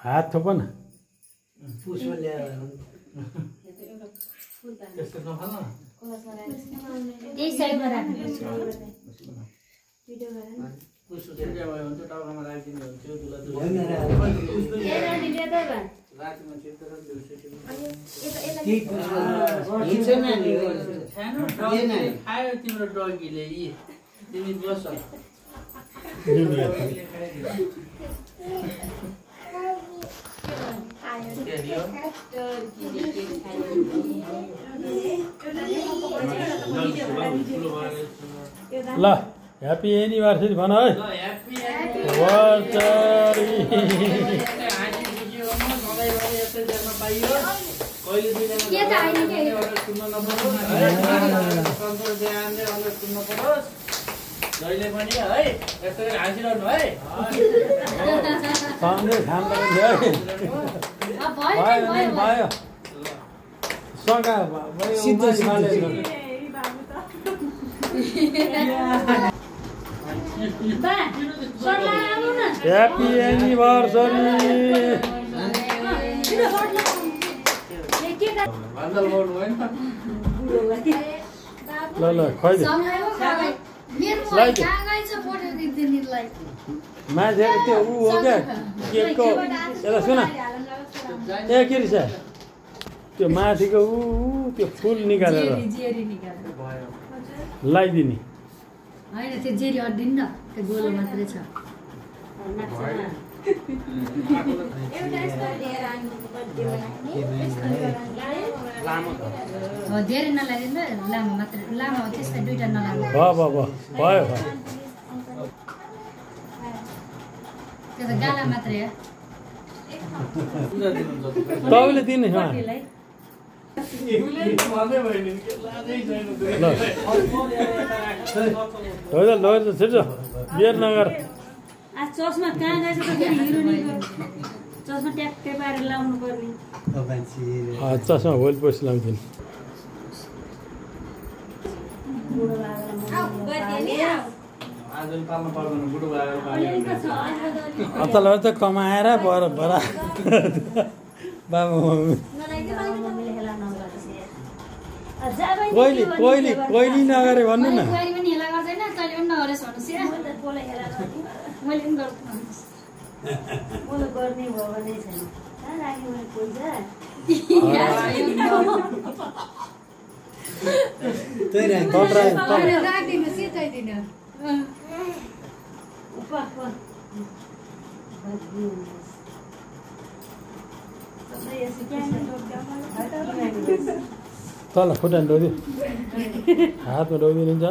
हात थोप न पुष्पमा ल्याएर त्यस्तो नखानु यही साइडमा राख्नु पुष्प चाहिँ भयो भने टाउकामा राखिदिनु हुन्थ्यो रातिमा चिप्लेर खायो तिम्रो डगीले यी तिमी बस ल ह्यापी एनिभर्सरी भन है जहिले पनि है यस्तो हाँसिरहनु है सँगै खान भयो सगा ह्यापी एनिभर्सरी ल ल खुवाइदे मान्छेको त्यो ऊ हो क्या केकको यसलाई सुन ए के रहेछ त्यो माथिको ऊ त्यो फुल निकालेर लगाइदिने होइन त्यो जेरी अड्डिन न त्यो गोलो मात्रै छ धेरै नलागिदिनु लामो मात्रै लामो त्यस्तै दुईटा नलाग्नु भयो भयो त्यो त गाला मात्रै हो तपाईँले दिनु ल छिटो बियर नगर चस्मा कहाँ गएछ त हिरो नि चस्मा ट्याक्कै पारेर लाउनु पर्ने चस्मा भोलि पर्सि लाउँदिनु अतलाई त कमाएर बरा बाबा कोइली नगरे भन्नु न तल खुट्टान डोदियो हातमा डोदिन्छ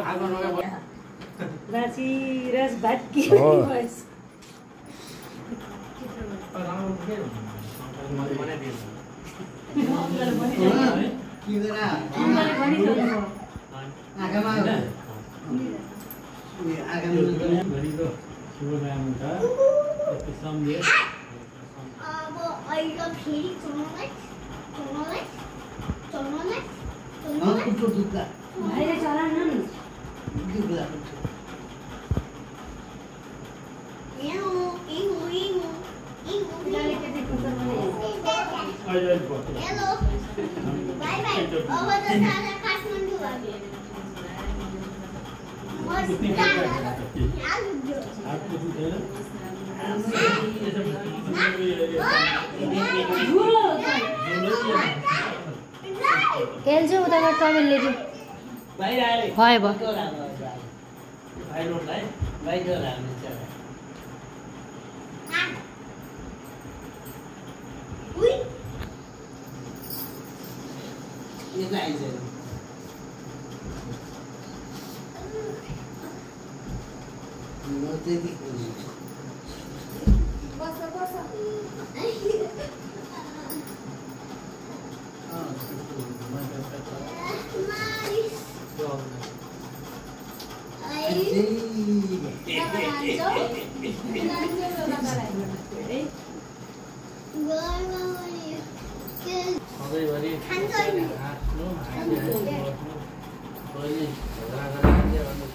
Hello. Bye bye. Over the Sana Kathmandu. What's खेल्छु उताबाट तपाईँले भयो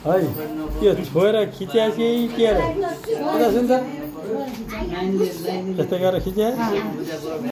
है त्यो छोएर खिच्याएपछि के अरे सुन्छ गरेर खिच्छ नानीले यस्तै गरेर खिचे